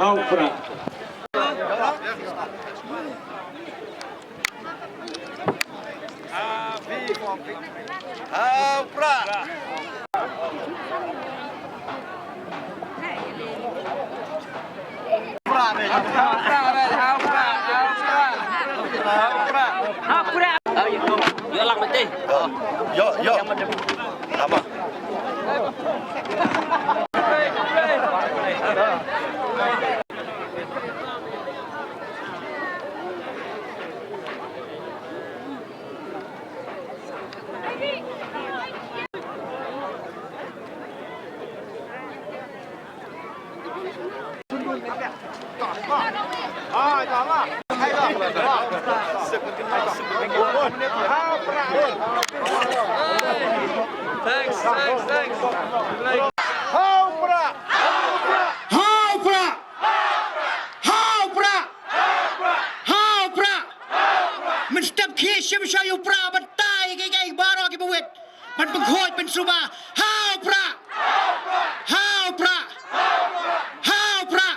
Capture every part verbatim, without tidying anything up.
Ha u Prah. Ha u Prah. Yo lang mati. Yo, yo. Apa? Thanks, thanks, thanks. Ha u Prah! Ha u Prah! Ha u Prah! Ha u Prah! Mynstep khie shim sha u Prah ban tai ïa kiei kiei baroh kiba wit. Ban pynkhuid pynsuba. Ha u Prah! Ha u Prah! Ha u Prah!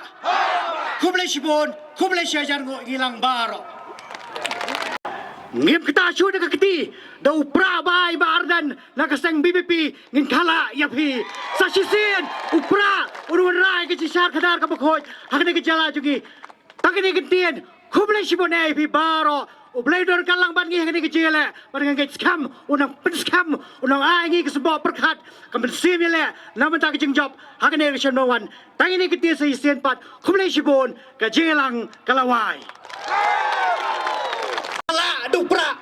Khublei shibun, khublei shihajar nguh ïa ngi lang baroh. Ngim ktah shuh da ka kti, da u Prah bai Bah Ardent na ka seng B P P, ngin khalak ïa phi. Sa shisien u Prah un wanrah ïa ka jingshad khadar kaba khuid ha kane ka jylla jong ngi. Tang kine ki ktien, khublei shibun ïa phi baroh. U Blei un donkam lang bad ngi ha kane ka jingïaleh, bad nga ngeit skhem un nang pynskhem, un nang ai ngi ka symboh pyrkhat, ka mynsiem ïaleh na bynta ka jingjop ha kane ka sien ba wan. Tang kine ki ktien sa shisien pat, khublei shibun, ka jingïalang ka la wai. Khalak da u Prah,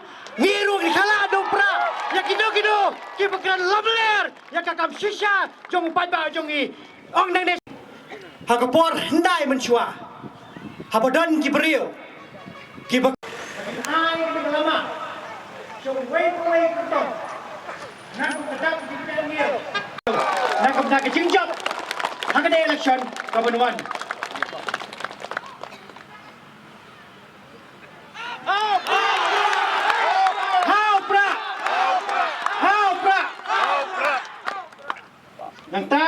ngi ruh ngi khalak da u Prah ïa kino kino kiba kren lamler ïa ka kam shisha jong u paidbah jong ngi. Ong nangne ha ka por hyndai mynshuwa, haba don ki briew kiba ai ka lama jong uwei pa uwei ka tong, na ka dap ki briew, na ka bynta ka jingjop ha kane election kaban wan. Ha u Prah! Ha u Prah! Nangta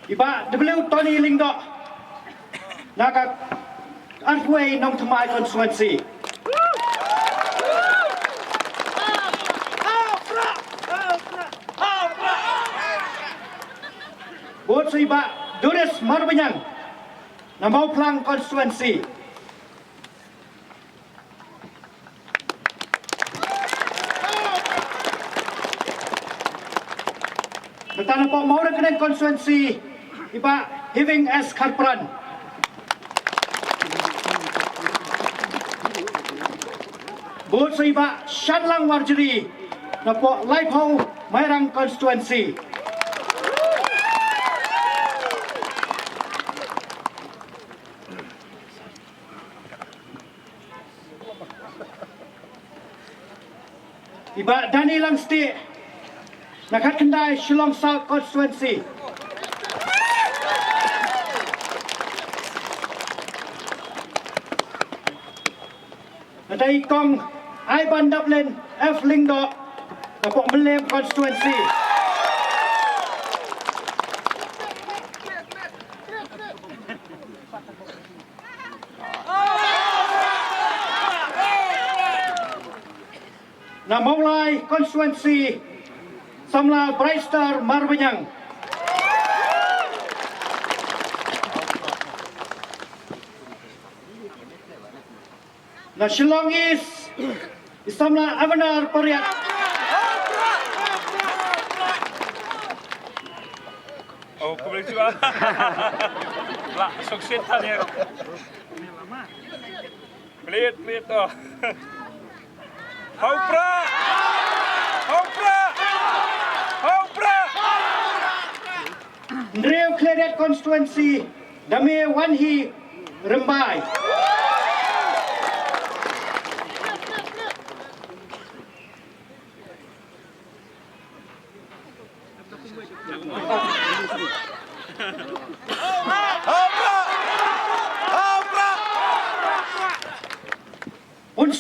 i Bah W Tony Lyngdoh na ka arphew wei Nongthymmai constituency. Bad sa i Bah Doris Marbaniang na Mawphlang constituency. Nangta napoh Mawryngkneng constituency, i Bah Heaving S Kharpran. Bad sa i Bah Shanlang Warjri napoh Laiphew Mairang constituency. I Bah Danny Langstieh na khatkhyndai Shillong South constituency. Nangta i Kong Aibandaplin F Lyngdoh napoh Mylliem constituency. Na Mawlai constituency, samla Brightstar Marbaniang. Na Shillong East, i samla Avanar Pariat. Oh, khublei shibun. Lah, sukses tanya. Pelit, pelit, oh. Ha u Prah! Ha u Prah! Ha u Prah! Hynriew Khliehriat constituency, Dame Wanhi Rymbai.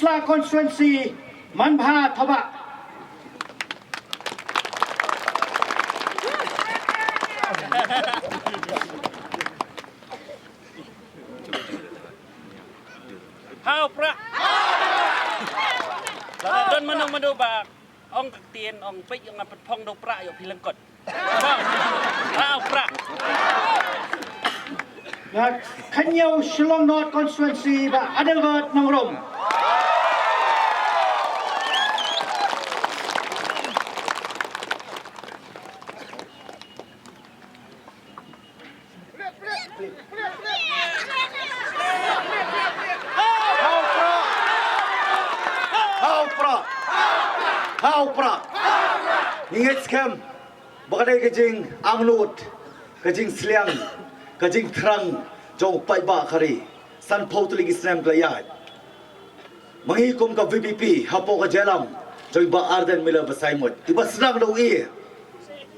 Pynursla constituency, Manbha Thabah. Ba ong ka ktien, ong peit, ong nga pynphong da u prah ïoh phi lyngkot. Ba, ah, u prah. Na khynñiew Shillong North Constituency, Bah Adelbert Nongrum. Ha u prah! Ha u prah! Ha u prah! Ngi ngeit skhem ba ka dei ka jingangnud, ka jingsliang, ka jingthrang jong u paidbah ka ri. Sanphew tylli ki snem ka la ïaid. Ma ngi kum ka V P P hapoh ka jingïalam jong i Bah Ardent Miller Basaiawmoit, iba sdang da u A,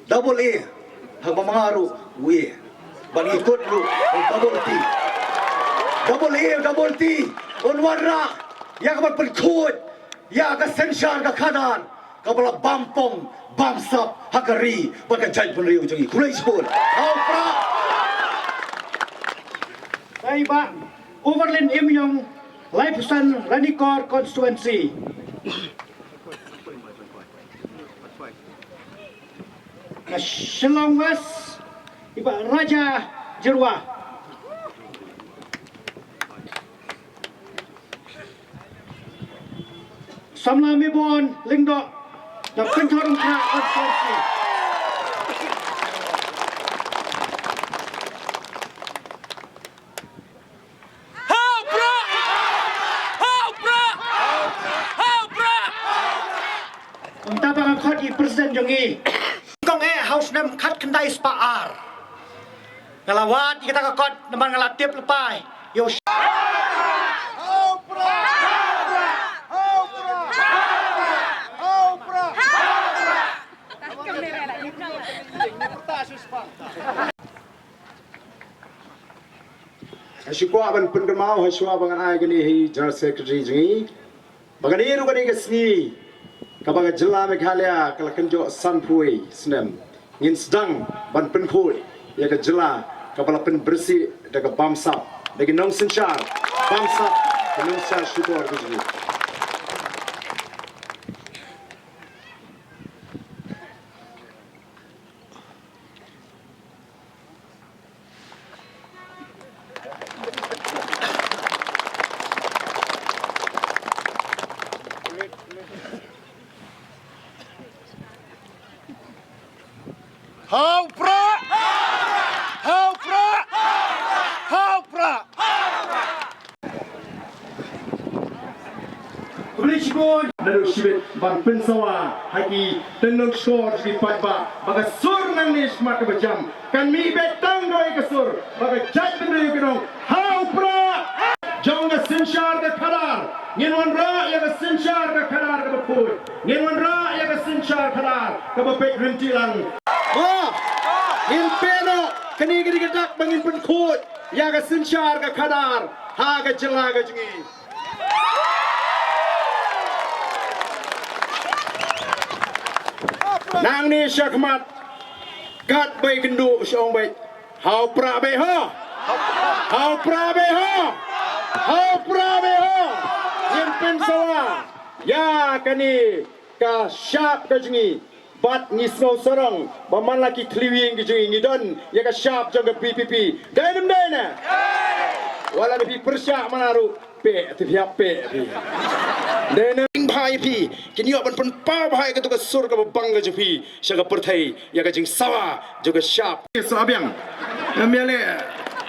double A, ha kaba ma nga ruh u A, bad ngi kut ruh u double T. Double A, double T un wanrah ïa kaba pynkhuid ïa ka synshar ka khadar kaba la bam pong bam sap ha ka ri bad ka jaitbynriew jong ngi. Khublei shibun. Ha u prah. Sa i Bah Overlin Imyong, Laipustan Ranikor Constituency. Na Shillong West, i Bah Raja Jyrwa. Samla Mebon Lyngdoh, na Pynthorumkhrah Constituency. Ha u prah! Ha u prah! Ha u prah! Mynta ba nga khot i president jong ngi. Kong eh ha u snem khatkhyndai spah ar. Nga la wad ïa kata ka kot namar nga la tip lypa ïa u. Ha shu kwah ban pynkynmaw ha shuwa ba ngan ai kane ha i General Secretary jong ngi. Ba kane ruh kane ka sngi kaba ka jylla Meghalaya ka la kynjoh sanphew snem, ngin sdang ban pynkhuid ïa ka jylla kaba la pynbrysit da ka bamsap, da ki nongsynshar bamsap, ki nongsynshar shukor ki jong ngi. Ha u prah! Ha u prah! Ha u prah! Khublei shibun. Naduh shibit ban pynsawa ha ki tyngshop shkor ki paidbah ba ka sur nangne shakhmat kaba jam kan mih beit tang da ka sur ba ka jaitbynriew ka dang ha u prah jong ka synshar ka khadar. Ngin wanrah ïa ka synshar ka khadar kaba khuid. Ngin wanrah ïa ka synshar khadar kaba peit rynti lang. Ba ngin pynlong kane ka dei ka dak ba ngin pynkhuid ïa ka synshar ka khadar ha ka jylla ka jong ngi. Nangne shakhmat kat ba ïakynduh sha ong beit ha u prah beit ho. Ha u prah beit ho. Ha u prah beit ho. Ngin pynsawa ïa kane ka shap ka jong ngi. Bad ngi sngew sarong ba man la ki thliew ïing ki jong ngi ngi don ïa ka shap jong ka V P P. Dei ne ym dei ne? Wat la phi pyrshah man la ruh peh, te phi hap peh phi. Dei ne ym dei? Bha ïa phi, kin ïoh ban pynpaw bha ïa katu ka sur kaba bang ka jong phi sha ka pyrthei ïa ka jingsawa jong ka shap. Sa biang. Ym ïaleh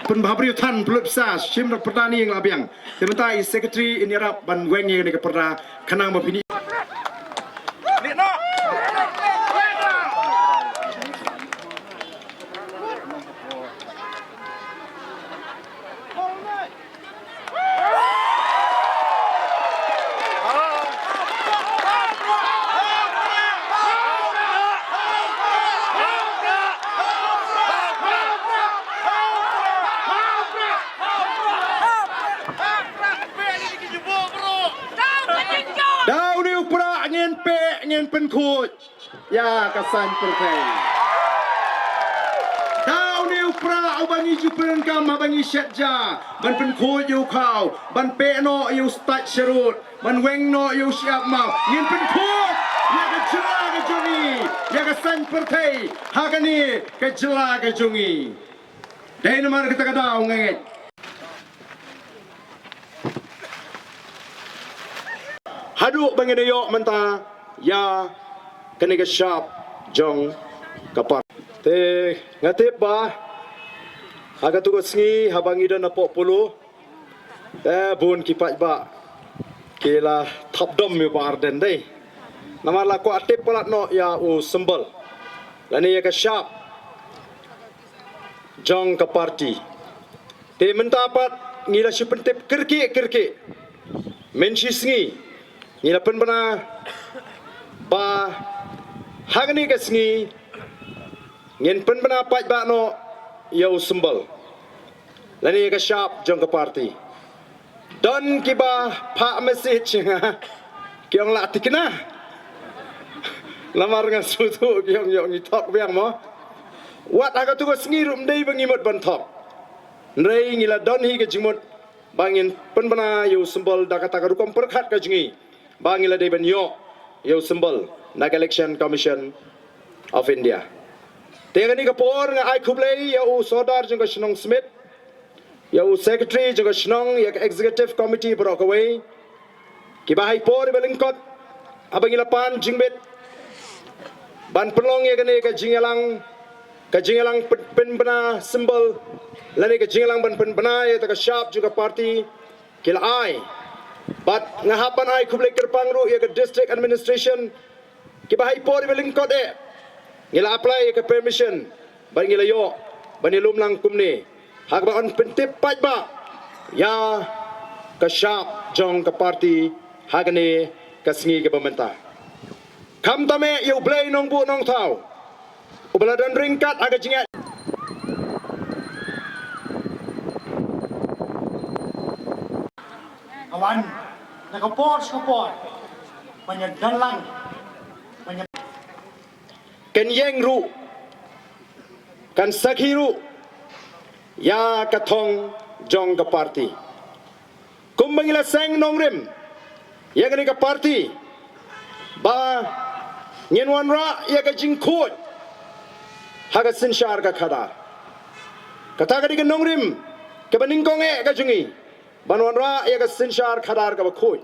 pynbha briew than pynlut pisa, shim da pyrta ni ïa la biang. Te mynta i secretary in ïarap ban weng ïa kane ka pyrda. Khnang ba phi ni. Da une u prah ngin peh, ngin pynkhuid ïa ka saiñ pyrthei. Da une u prah uba ngi ju pyndonkam haba ngi shet ja ban pynkhuid ïa u khaw, ban peh noh ïa u stait sharud, ban weng noh ïa u shyiap maw. Ngin pynkhuid. Jong ngi, ïa ka saiñ pyrthei ha kane ka jylla ka jong ngi. Dei namar kata ka daw nga ngeit haduh ba ngin ïoh mynta ïa kane ka shap jong ka party. Te nga tip ba ha katu ka sngi haba ngi don hapoh Polo, te bun ki paidbah ki la thap dom ïa u Bah Ardent dei. Namar la kwah tip palat noh ïa u symbol lane ïa ka shap jong ka party. Te mynta pat ngi la shu pyntip kyrkieh kyrkieh. Mynshi sngi ngi la pynbna ba ha kane ka sngi ngin pynbna paidbah noh ïa u symbol lane ïa ka shap jong ka party. Don kiba phah message nga ki ong la tikna. Namar nga sngewthuh ki ong ïoh ngi thok biang mo. Wat ha katu ka sngi ruh ym dei ba ngi mut ban thok. Hynrei ngi la don hi ka jingmut ba ngin pynbna ïa u symbol da kata ka rukom pyrkhat ka jong ngi ba ngi la dei ban ïoh ïa u symbol na ka Election Commission of India. Te kane ka por nga ai khublei ïa u sordar jong ka shnong Smit, ïa u secretary jong ka shnong, ïa ka executive committee baroh kawei, kiba ha i por iba lyngkot haba ngi la pan jingbit ban pynlong ïa kane ka jingïalang, ka jingïalang pyn- pynbna symbol lane ka jingïalang ban pynbna ïa kata ka shap jong ka party ki la ai. Bad nga hap ban ai khublei kyrpang ruh ïa ka district administration kiba ha i por iba lyngkot eh ngi la apply ïa ka permission bad ngi la ïoh ban ïalum lang kumne ha kaba yn pyntip paidbah ïa ka shap jong ka party ha kane ka sngi kaba mynta. Khamtam eh ïa u Blei Nongbuh Nongthaw uba la don ryngkat ha ka jingïaid. Ka wan na ka por sha ka por ban ïa don lang ban ïa. Kan ïeng ruh, kan sakhi ruh ïa ka thong jong ka party. Kumba ngi la seng nongrim ïa kane ka party ba ngin wanrah ïa ka jingkhuid ha ka synshar ka khadar. Kata ka dei ka nongrim kaba nyngkong eh ka jong ngi ban wanrah ïa ka synshar khadar kaba khuid,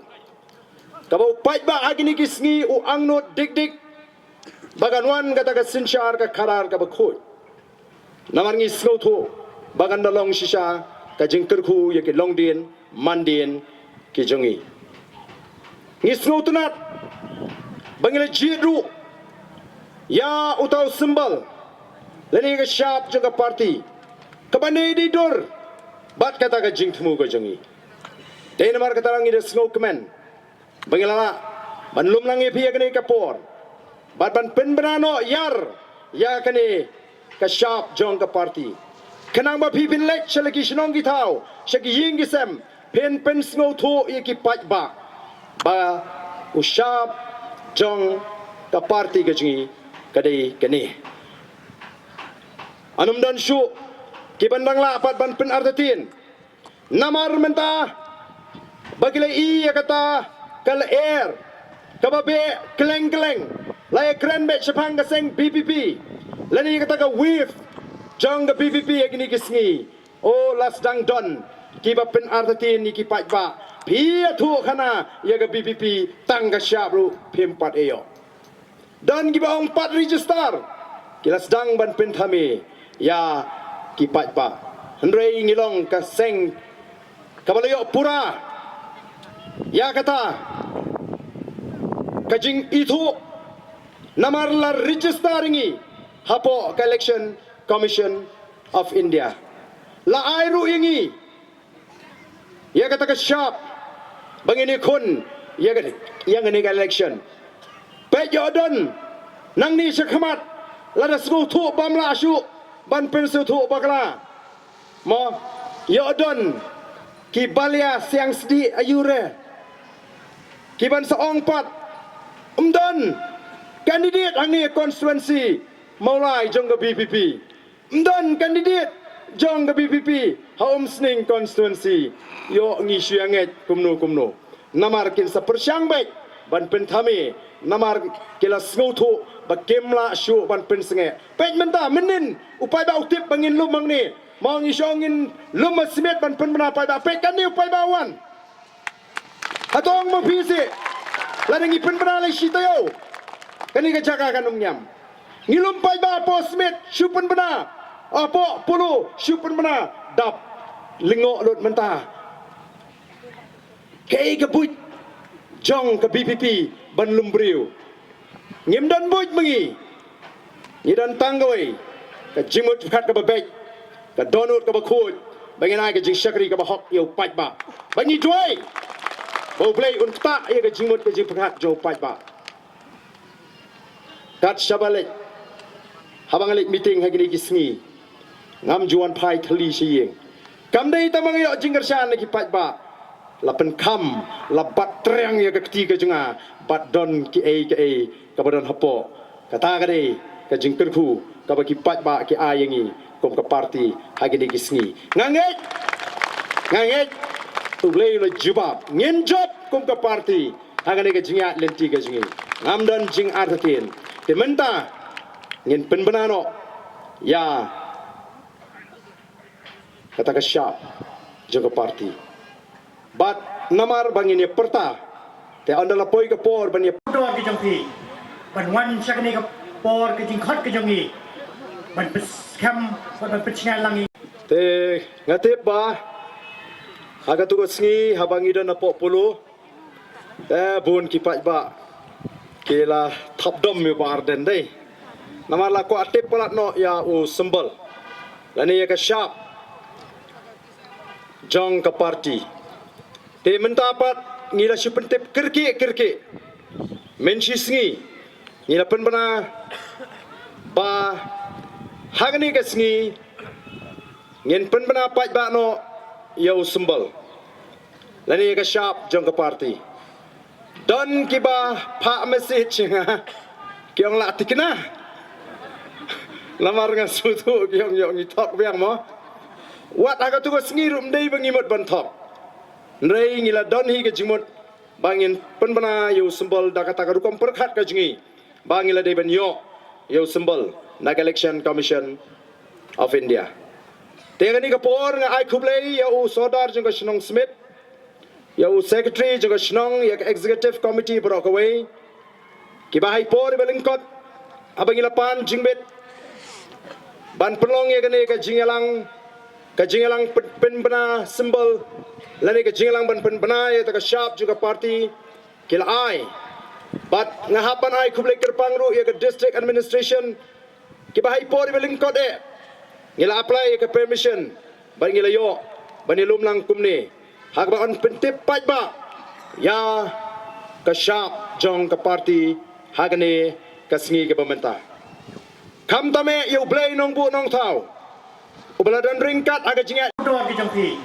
kaba u paidbah ha kine ki sngi u angnud dik dik ba kan wan kata ka synshar ka khadar kaba khuid. Namar ngi sngewthuh ba kan da long shisha ka jingkyrkhu ïa ki longdien mandien ki jong ngi. Ngi sngewtynnat ba ngi la jied ruh ïa uta u symbol lane ka shap jong ka party kaba ne dei dur bad kata ka jingthmu ka jong ngi. Te namar kata ngi da sngewkmen ba ngi la lah ban lum lang ïa phi ïa kane ka por bad ban pynbna noh ïar ïa kane ka shap jong ka party. Khnang ba phi phin leit sha la ki shnong ki thaw, sha ki ïing ki sem, phin pynsngewthuh ïa ki paidbah ba u shap jong ka party ka jong ngi ka dei kane. Ym don shuh ki ban dang lah pat ban pynartatien. Namar mynta ba ki la i ïa kata ka lyer kaba beh kylleng kylleng, la ïa kren beit shaphang ka seng VPP lane ïa kata ka wave jong ka VPP ïa kine ki sngi. O, la sdang don kiba pynartatien ïa ki paidbah, phi ïathuh khana ïa ka VPP tang ka shap ruh phim pat ïoh. Don kiba ong pat register, ki la sdang ban pynthame ïa ki paidbah. Hynrei ngi long ka seng kaba la ïoh pura ïa kata ka jingithuh namar la register ngi hapoh ka Election Commission of India. La ai ruh ïa ngi ïa kata ka shap ba ngin ïakhun ïa ka, ïa kane ka election. Peit ïoh don nangne shakhmat lada sngewthuh bym lah shuh ban pynsngewthuh bakla. Mo, ïoh don ki balia siang sdi aiu re ki ban sa ong pat ym don candidate hangne constituency Mawlai jong ka VPP. Ym don candidate jong ka VPP ha Umsning constituency. Ïoh ngi shu ïa ngeit kumno kumno. Namar kin sa pyrshang beit ban pynthame, namar ki la sngewthuh ba kim lah shuh ban pynsngewbha. Peit mynta mynnin u paidbah u tip ba ngin lum hangne. Mo ngi shong ngin lum ha Smit ban pynbna paidbah. Peit kane u paidbah wan. Hatong mo phi si. Lada ngi pynbna lei shi taïew, kane ka jaka kan ym niam. Ngi lum paidbah hapoh Smit shu pynbna, hapoh Polo shu pynbna, dap lyngngoh lut mynta. Kaei ka buit jong ka VPP ban lum briew? Ngim don buit ma ngi. Ngi don tang kawei ka jingmut pyrkhat kaba beit, ka dohnud kaba khuid, ba ngin ai ka jingshakri kaba hok ïa u paidbah. Ba ngi duwai ba U Blei un ktah ïa ka jingmut ka jingpyrkhat jong u paidbah. Kat shaba leit, haba nga leit meeting ha kine ki sngi, ngam ju wan phai thylli sha ïing. Kam dei tang ba nga ïoh jingkyrshan na ki paidbah, la pynkham, la bat triang ïa ka kti ka jong nga, bad don kiei kiei kaba don hapoh. Kata ka dei ka jingkyrkhu kaba ki paidbah ki ai ïa ngi kum ka party ha kine ki sngi. Nga ngeit, nga ngeit U Blei u la jubab. Ngin jop kum ka party ha kane ka jingïaid lynti ka jong ngi. Ngam don jingartatien. Te mynta ngin pynbna noh ïa kata ka shap jong ka party. Bad namar ba ngin ïa pyrta, te ynda la poi ka por ban ïa pyrta ki jong phi, ban wan sha kane ka por ka jingkhot ka jong ngi, ban pynskhem, ban pynshngaiñ lang ngi. Te nga tip ba ha katu ka sngi haba ngi don hapoh Polo, te bun ki paidbah ki la thap dom ïa u Bah Ardent dei. Namar la kwah tip palat noh ïa u symbol lane ïa ka shap jong ka party. Te mynta pat ngi la shu pyntip kyrkieh kyrkieh. Mynshisngi ngi la pynbna ba ha kane ka sngi ngin pynbna paidbah noh ïa u symbol lane ïa ka shap jong ka party. Don kiba phah message ïa nga, ki ong lah tikna. Namar nga sngewthuh ki ong ïoh ngi thok biang mo. Wat ha katu ka sngi ruh ym dei ba ngi mut ban thok. Hynrei ngi la don hi ka jingmut ba ngin pynbna ïa u symbol da kata ka rukom pyrkhat ka jong ngi ba ngi la dei ban ïoh ïa u symbol na ka Election Commission of India. Te kane ka por nga ai khublei ïa u Sordar jong ka shnong Smit, ïa u Secretary jong ka shnong, ïa ka Executive Committee baroh kawei, kiba ha i por iba lyngkot haba ngi la pan jingbit ban pynlong ïa kane ka jingïalang, ka jingïalang pyn-, pynbna symbol lane ka jingïalang ban pynbna ïa kata ka shap jong ka party, ki la ai. Bad nga hap ban ai khublei kyrpang ruh ïa ka District Administration, kiba ha i por iba lyngkot eh ngi la apply ïa ka permission bad ngi la ïoh ban ïalum lang kumne, ha kaba yn pyntip paidbah ïa ka shap jong ka party ha kane ka sngi kaba mynta. Khamtam eh ïa U Blei Nongbuh Nongthaw uba la don ryngkat ha ka jingïaid. Dor ka jong phi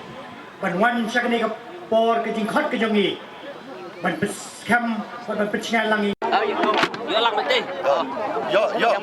ban wan sha kane ka por ka jingkhot ka jong ngi, ban pynskhem, ban pynshngaiñ lang ngi. Ïoh lang mati. Ïoh, ïoh.